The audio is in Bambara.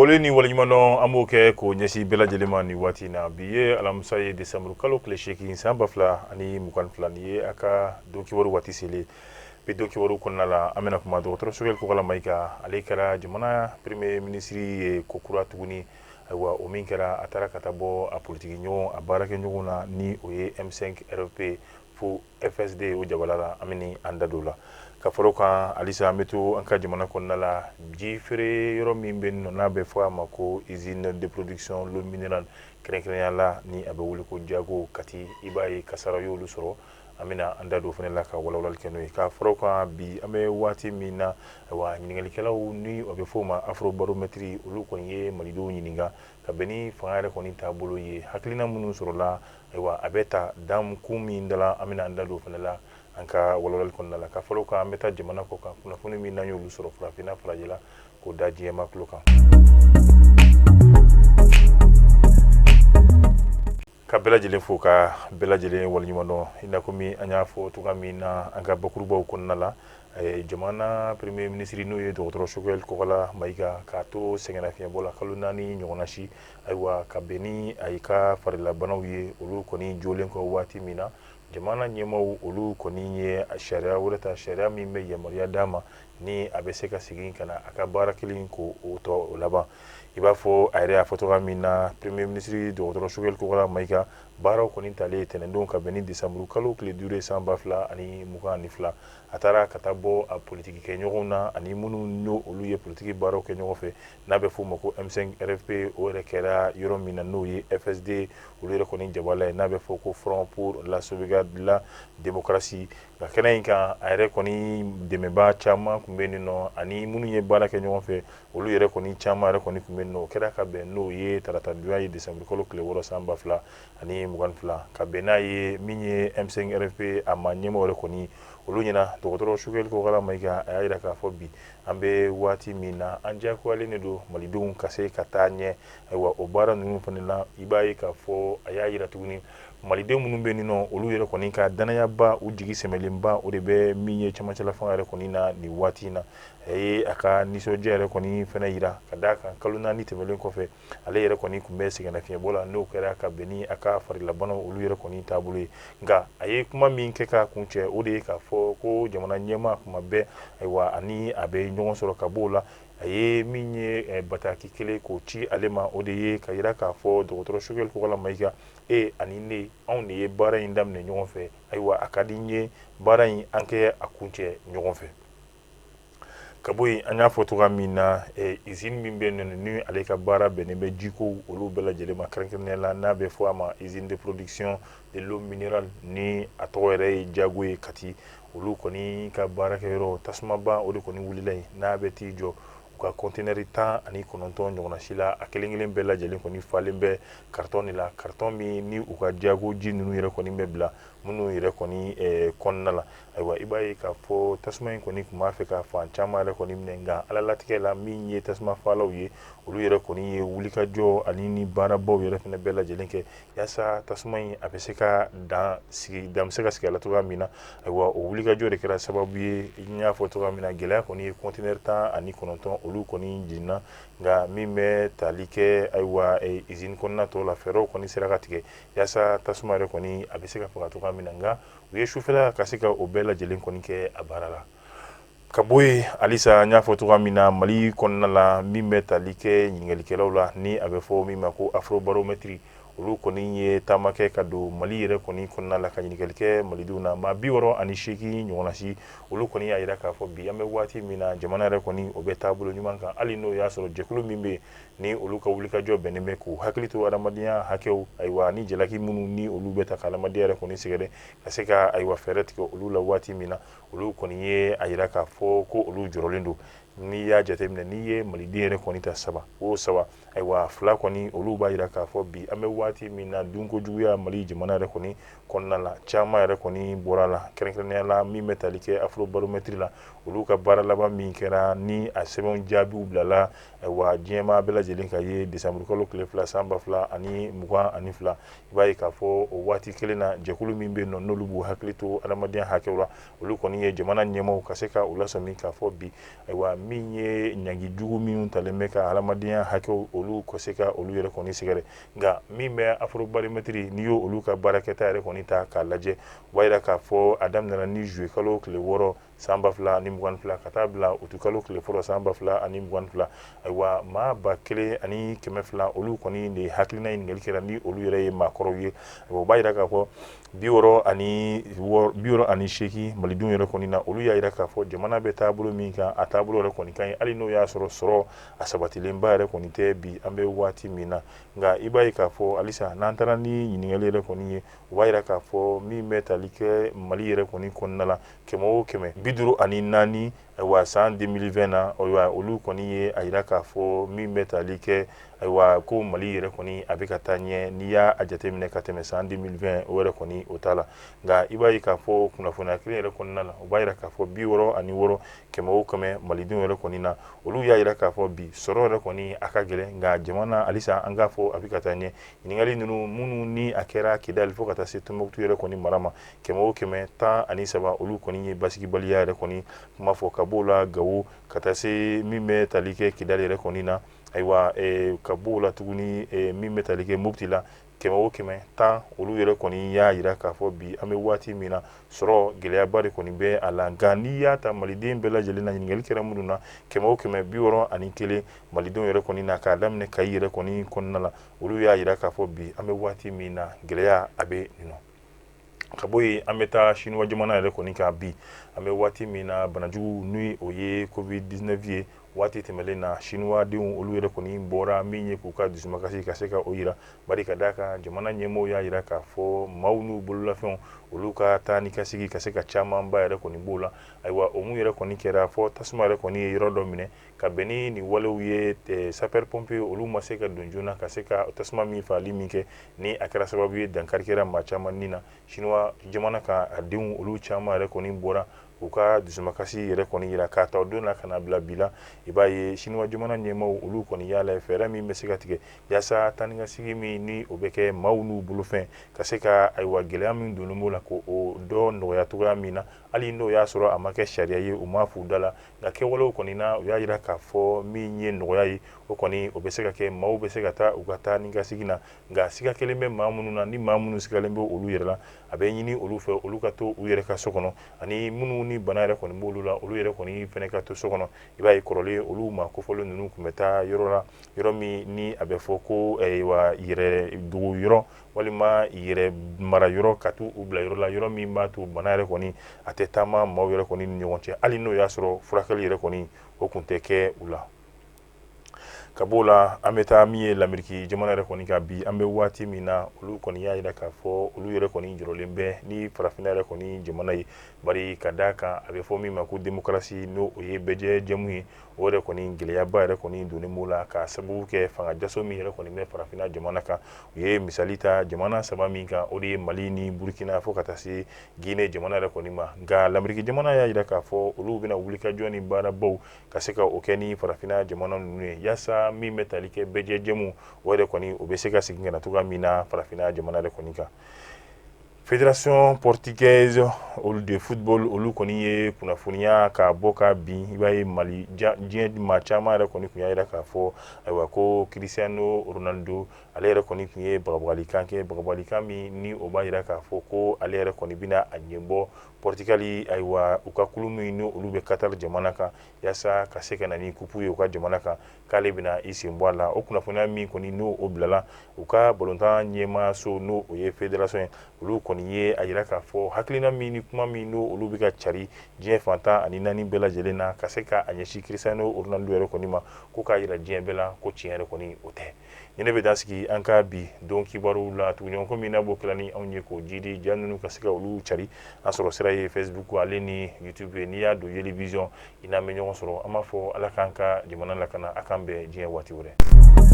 Foli ni waleɲumandɔn an b'o kɛ k'o ɲɛsin bɛɛ lajɛlen ma nin waati in na. Bi ye alamisa ye, desanburu kalo tile 8 san 2022. Nin ye a ka don kibaru waati selen. Bi don kibaru kɔnɔna la, an bɛna kuma dɔgɔtɔrɔ Sogɛli Kokala Mayiga, ale kɛra jamana premier ministre ye kokura tuguni. Ayiwa, o min kɛra, a taara ka taa bɔ a politiki ɲɔgɔn, a baarakɛ ɲɔgɔn na, ni o ye M5 RFP fo FSD o jabala la. An bɛ an da don la ka fara kan. Halisa an bɛ to an ka jamana kɔnɔna la. Ji feere yɔrɔ min bɛ nɔ, n'a bɛ fɔ a ma ko usine de production l'eau minérale, kɛrɛnkɛrɛnya la ni a bɛ wele ko Jago Kati, i b'a ye kasara y'olu sɔrɔ. An bɛna an da don fana la ka walawalali kɛ n'o ye. Ka fara kan, bi an bɛ waati min na, ayiwa, ɲininkalikɛlaw ni o bɛ fɔ o ma Afrobaromètre, olu kɔni ye malidenw ɲininka ka bɛn ni fanga yɛrɛ kɔni taabolo ye. Hakilina minnu sɔrɔla, ayiwa, a bɛ ta dan kun min da, an bɛna an da don fana la an ka walawalali kɔnɔna la. Ka fara kan, an bɛ taa jamana kɔ kan, kunnafoni min n'an y'olu sɔrɔ farafinna, farajɛla, k'o da diɲɛma tulo kan. Ka bɛɛ lajɛlen fo, ka bɛɛ lajɛlen waleɲuman dɔn. I n'a komi an y'a fɔ cogoya min na an ka bakurubaw kɔnɔna la, jamana premier ministre, n'o ye dɔgɔtɔrɔ Sogɛli Kokala Mayiga, k'a to sɛgɛnnafiɲɛbɔ la kalo 4 ɲɔgɔnna si, ayiwa, ka bɛn ni a ka farilabanaw ye, olu kɔni jɔlen kɔ waati min na, jamana ɲɛmaaw olu kɔni ye sariya wɛrɛ ta, sariya min bɛ yamaruya d'a ma ni a bɛ se ka segin ka na a ka baara kelen ko o tɔ o laban. I b'a fɔ a yɛrɛ y'a fɔ cogoya min na, premier ministre dɔgɔtɔrɔ Sogɛli Kokala Mayiga, baaraw kɔni talen tɛnɛndon ka bɛn ni desanburu kalo tile 5 san 2022, a taara ka taa bɔ a politiki kɛ ɲɔgɔnw na ani minnu n'o olu ye politiki baaraw kɛ ɲɔgɔn fɛ, n'a bɛ f'o ma ko M5 RFP. O yɛrɛ kɛra yɔrɔ min na, n'o ye FSD olu yɛrɛ kɔni jabala ye, n'a bɛ fɔ ko Front pour la sauvegarde de la démocratie. Nka kɛnɛ in kan, a yɛrɛ kɔni dɛmɛbaa caman tun bɛ yen nɔ, ani minnu ye baara kɛ ɲɔgɔn fɛ, olu yɛrɛ kɔni caman yɛrɛ kɔni tun bɛ yen nɔ. O kɛra ka bɛn n'o ye tarata donya ye, desanburu kalo tile 6 san 2022, ka bɛn n'a ye min ye M5 RFP a ma ɲɛmɔgɔ yɛrɛ kɔni olu ɲɛna. Dɔgɔtɔrɔ Sogɛli Kokala Mayiga, a y'a jira k'a fɔ bi an bɛ waati min na, an diyagoyalen de don malidenw ka se ka taa ɲɛ. Ayiwa, o baara ninnu fana la, i b'a ye k'a fɔ a y'a jira tuguni, maliden minnu bɛ yen nɔ, olu yɛrɛ kɔni ka danayaba, u jigi sɛmɛlenba, o de bɛ min ye cɛmancɛla fanga yɛrɛ kɔni na nin waati in na. A ye a ka nisɔndiya yɛrɛ kɔni fana jira ka d'a kan kalo 4 tɛmɛnen kɔfɛ, ale yɛrɛ kɔni tun bɛ sɛgɛnnafiɲɛbɔ la, n'o kɛra ka bɛn ni a ka farilabanaw olu yɛrɛ kɔni taabolo ye. Nka a ye kuma min kɛ k'a kuncɛ, o de ye k'a fɔ ko jamana ɲɛmaa kuma bɛɛ, ayiwa, ani a bɛ ɲɔgɔn sɔrɔ ka b'o la. A ye min ye bataki kelen k'o ci ale ma, o de ye ka jira k'a fɔ dɔgɔtɔrɔ Sogɛli Kokala Mayiga, e ani ne, anw de ye baara in daminɛ ɲɔgɔn fɛ. Ayiwa, a ka di n ye baara in an kɛ a kuncɛ ɲɔgɔn fɛ. Ka bɔ yen, an y'a fɔ cogoya min na, usine min bɛ yen ni ale ka baara bɛnnen bɛ jiko olu bɛɛ lajɛlen ma, kɛrɛnkɛrɛnnenya la n'a bɛ fɔ a ma usine de production de l'eau minérale, ni a tɔgɔ yɛrɛ ye Jago ye Kati, olu kɔni ka baarakɛyɔrɔ, tasumaba o de kɔni wulila yen, n'a bɛ t'i jɔ u ka conteneur 19 ɲɔgɔnna si la. A kelen kelen bɛɛ lajɛlen kɔni falen bɛ carton de la, carton min ni u ka jago ji ninnu yɛrɛ kɔni bɛ bila minnu yɛrɛ kɔni kɔnɔna la. Ayiwa, i b'a ye k'a fɔ tasuma in kɔni tun b'a fɛ ka fan caman yɛrɛ kɔni minɛ, nka ala latigɛ la, min ye tasuma fagalaw ye, olu yɛrɛ kɔni ye wulikajɔ ani ni baarabaw yɛrɛ fana bɛɛ lajɛlen kɛ yaasa tasuma in a bɛ se ka dan sigi, dan bɛ se ka sigi a la cogoya min na. Ayiwa, o wulikajɔ de kɛra sababu ye, n y'a fɔ cogoya min na, gɛlɛya kɔni ye conteneur 19 olu kɔni jiginna. Nka min bɛ tali kɛ, ayiwa, usine kɔnɔna tɔw la, fɛɛrɛw kɔni sera ka tigɛ yaasa tasuma yɛrɛ kɔni a bɛ se ka faga cogoya min na. Nka u ye sufɛla ka se ka o bɛɛ lajɛlen kɔni kɛ a baara la. Ka bɔ yen, halisa n y'a fɔ cogoya min na, Mali kɔnɔna la, min bɛ tali kɛ ɲininkalikɛlaw la, ni a bɛ fɔ min ma ko Afrobaromètre, olu kɔni ye taama kɛ ka don Mali yɛrɛ kɔni kɔnɔna la ka ɲininkali kɛ malidenw na. Maa 68 ɲɔgɔnna si, olu kɔni y'a jira k'a fɔ bi an bɛ waati min na, jamana yɛrɛ kɔni o bɛ taabolo ɲuman kan, hali n'o y'a sɔrɔ jɛkulu min bɛ yen ni olu ka wulikajɔ bɛnnen bɛ k'u hakili to adamadenya hakɛw, ayiwa, ni jalaki minnu ni olu bɛ ta ka adamadenya yɛrɛ kɔni sɛgɛrɛ, ka se ka, ayiwa, fɛɛrɛ tigɛ olu la waati min na, olu kɔni ye a jira k'a fɔ ko olu jɔrɔlen don. N'i y'a jateminɛ, n'i ye maliden yɛrɛ kɔni ta saba o saba, ayiwa, fila kɔni olu b'a jira k'a fɔ bi an bɛ waati min na, dunko juguya Mali jamana yɛrɛ kɔni kɔnɔna la, caman yɛrɛ kɔni bɔra la. Kɛrɛnkɛrɛnnenya la, min bɛ tali kɛ Afrobaromètre la, olu ka baara laban min kɛra ni a sɛbɛnw jaabiw bilala, ayiwa, diɲɛmaa bɛɛ lajɛlen ka ye desanburu kalo tile 2 san 2022, i b'a ye k'a fɔ o waati kelen na, jɛkulu min bɛ yen nɔ n'olu b'u hakili to adamadenya hakɛw la, olu kɔni ye jamana ɲɛmaaw ka se ka u lasɔmi k'a fɔ bi, ayiwa, min ye ɲangi jugu minnu talen bɛ ka hadamadenya hakɛw olu ka se ka olu yɛrɛ kɔni sɛgɛrɛ. Nka min bɛ Afrobaromètre, n'i y'o olu ka baarakɛta yɛrɛ kɔni ta k'a lajɛ, o b'a jira k'a fɔ a daminɛna ni juillet kalo tile 6 san 2022 ka taa bila utukalo tile fɔlɔ san 2022. Ayiwa, maa 1200 olu kɔni de hakilina ɲininkali kɛra ni olu yɛrɛ ye maakɔrɔw ye. O b'a jira k'a fɔ 68 malidenw yɛrɛ kɔni na, olu y'a jira k'a fɔ jamana bɛ taabolo min kan, a taabolo yɛrɛ kɔni ka ɲi, hali n'o y'a sɔrɔ sɔrɔ a sabatilenba yɛrɛ kɔni tɛ bi an bɛ waati min na. Nka i b'a ye k'a fɔ halisa n'an taara ni ɲininkali yɛrɛ kɔni ye, o b'a jira k'a fɔ min bɛ tali kɛ Mali yɛrɛ kɔni kɔnɔna la, kɛmɛ o kɛmɛ, 54, ayiwa, san 2020 na, ayiwa, olu kɔni ye a jira k'a fɔ min bɛ tali kɛ, ayiwa, ko Mali yɛrɛ kɔni a bɛ ka taa ɲɛ n'i y'a jateminɛ ka tɛmɛ san 2020 o yɛrɛ kɔni o ta la. Nka i b'a ye k'a fɔ kunnafoniya kelen yɛrɛ kɔnɔna la, o b'a jira k'a fɔ 66 kɛmɛ o kɛmɛ malidenw yɛrɛ kɔni na, olu y'a jira k'a fɔ bi sɔrɔ yɛrɛ kɔni a ka gɛlɛn, nka jamana halisa an k'a fɔ a bɛ ka taa ɲɛ. Ɲininkali ninnu minnu ni a kɛra Kidali fo ka taa se Tɔnbukutu yɛrɛ kɔni mara ma, kɛmɛ o kɛmɛ, 13 olu kɔni ye basigibaliya yɛrɛ kɔni kuma fɔ. Ka b'o la Gawo ka taa se min bɛ tali kɛ Kidali yɛrɛ kɔni na, ayiwa, ka b'o la tuguni min bɛ tali kɛ Mopti la, kɛmɛ o kɛmɛ, 10 olu yɛrɛ kɔni y'a jira k'a fɔ bi an bɛ waati min na sɔrɔ gɛlɛyaba de kɔni bɛ a la. Nka n'i y'a ta maliden bɛɛ lajɛlen na, ɲininkali kɛra minnu na, kɛmɛ o kɛmɛ, 61 malidenw yɛrɛ kɔni na, k'a daminɛ Kayi yɛrɛ kɔni kɔnɔna la, olu y'a jira k'a fɔ bi an bɛ waati min na gɛlɛya a bɛ nin. Ka bɔ yen, an bɛ taa Sinuwa jamana yɛrɛ kɔni kan. Bi an bɛ waati min na, banajugu ni o ye Covid-19 ye, waati tɛmɛlen na sinuwadenw olu yɛrɛ kɔni bɔra min ye k'u ka dusumakasi ka se ka o jira, bari ka d'a kan jamana ɲɛmɔgɔw y'a jira k'a fɔ maaw n'u bololafɛnw olu ka taa ni ka segin ka se ka camanba yɛrɛ kɔni b'o la. Ayiwa, o mun yɛrɛ kɔni kɛra fɔ tasuma yɛrɛ kɔni ye yɔrɔ dɔ minɛ ka bɛn ni nin walew ye, sapeur pompier olu ma se ka don joona ka se ka tasuma min fagali min kɛ, ni a kɛra sababu ye dankari kɛra maa caman ni na. Sinuwa jamana kan a denw olu caman yɛrɛ kɔni bɔra u ka dusumakasi yɛrɛ kɔni jira k'a ta o don na ka na bila bi la. I b'a ye Sinuwa jamana ɲɛmaaw olu kɔni y'a lajɛ fɛɛrɛ min bɛ se ka tigɛ yaasa taa ni ka segin min ni o bɛ kɛ maaw n'u bolofɛn ka se ka, ayiwa, gɛlɛya min donnen b'o la k'o dɔ nɔgɔya cogoya min na, hali n'o y'a sɔrɔ a ma kɛ sariya ye, u m'a f'u da la. Nka kɛwalew kɔni na, u y'a jira k'a fɔ min ye nɔgɔya ye, o kɔni o bɛ se ka kɛ, maaw bɛ se ka taa u ka taa ni ka segin na. Nka siga kelen bɛ maa minnu na, ni maa minnu sigalen bɛ olu yɛrɛ la, a bɛ ɲini olu fɛ olu ka to u yɛrɛ ka so kɔnɔ, ani minnu ni bana yɛrɛ kɔni b'olu la, olu yɛrɛ kɔni fana ka to so kɔnɔ. I b'a ye kɔrɔlen olu maa kofɔlen ninnu tun bɛ taa yɔrɔ la, yɔrɔ min ni a bɛ fɔ ko ayiwa yɛrɛ dogo yɔrɔ walima yɛrɛ mara yɔrɔ, ka t'u bila yɔrɔ la, yɔrɔ min b'a to bana yɛrɛ kɔni a tɛ taama maaw yɛrɛ kɔni ni ɲɔgɔn cɛ, hali n'o y'a sɔrɔ furakɛli yɛrɛ kɔni o tun tɛ kɛ u la. Ka b'o la, an bɛ taa min ye Lameriki jamana yɛrɛ kɔni kan. Bi an bɛ waati min na, olu kɔni y'a jira k'a fɔ olu yɛrɛ kɔni jɔrɔlen bɛ ni farafinna yɛrɛ kɔni jamana ye, bari ka d'a kan a bɛ fɔ min ma ko démocratie, n'o o ye bɛɛjɛ jɛmu ye, o yɛrɛ kɔni gɛlɛyaba yɛrɛ kɔni donnen b'o la k'a sababu kɛ fanga jaso min yɛrɛ kɔni bɛ farafinna jamana kan. U ye misali ta jamana saba min kan, o de ye Mali ni Burukina fo ka taa se Guinée jamana yɛrɛ kɔni ma. Nka Lameriki jamana y'a jira k'a fɔ olu bɛna wulikajɔ ni baarabaw ka se ka o kɛ ni farafinna jamana ninnu ye, yaasa min bɛ tali kɛ bɛɛjɛ jɛmu, o yɛrɛ kɔni o bɛ se ka segin ka na cogoya min na farafinna jamana yɛrɛ kɔni kan. Fédération portugaise olu de football, olu kɔni ye kunnafoniya ka bɔ ka bin. I b'a ye Mali diɲɛ maa caman yɛrɛ kɔni tun y'a jira k'a fɔ, ayiwa, ko Cristiano Ronaldo ale yɛrɛ kɔni tun ye bagabagalikan kɛ, bagabagalikan min ni o b'a jira k'a fɔ ko ale yɛrɛ kɔni bɛna a ɲɛbɔ Portugal, ayiwa, u ka kulu min ni olu bɛ Qatar jamana kan, yaasa ka se ka na ni kupu ye u ka jamana kan, k'ale bɛna i sen bɔ a la. O kunnafoniya min kɔni n'o o bilala u ka balontan ɲɛmaaso, n'o o ye fédération ye, olu kɔni ye a jira k'a fɔ hakilina min ni kuma min n'o olu bɛ ka cari diɲɛ fan 14 bɛɛ lajɛlen na ka se ka a ɲɛsin Cristiano Ronaldo yɛrɛ kɔni ma, ko k'a jira diɲɛ bɛɛ la ko tiɲɛ yɛrɛ kɔni o tɛ. Ni ne bɛ dan sigi an ka bi don kibaru la. Tuguɲɔgɔn min n'a b'o kɛla ni anw ye k'o jidi ja ninnu ka se ka olu cari, an sɔrɔ sira ye Facebook ale ni YouTube ye. N'i y'a don Yeli Vision, i n'an bɛ ɲɔgɔn sɔrɔ. An b'a fɔ Ala k'an ka jamana lakana. A k'an bɛn diɲɛ waati wɛrɛ.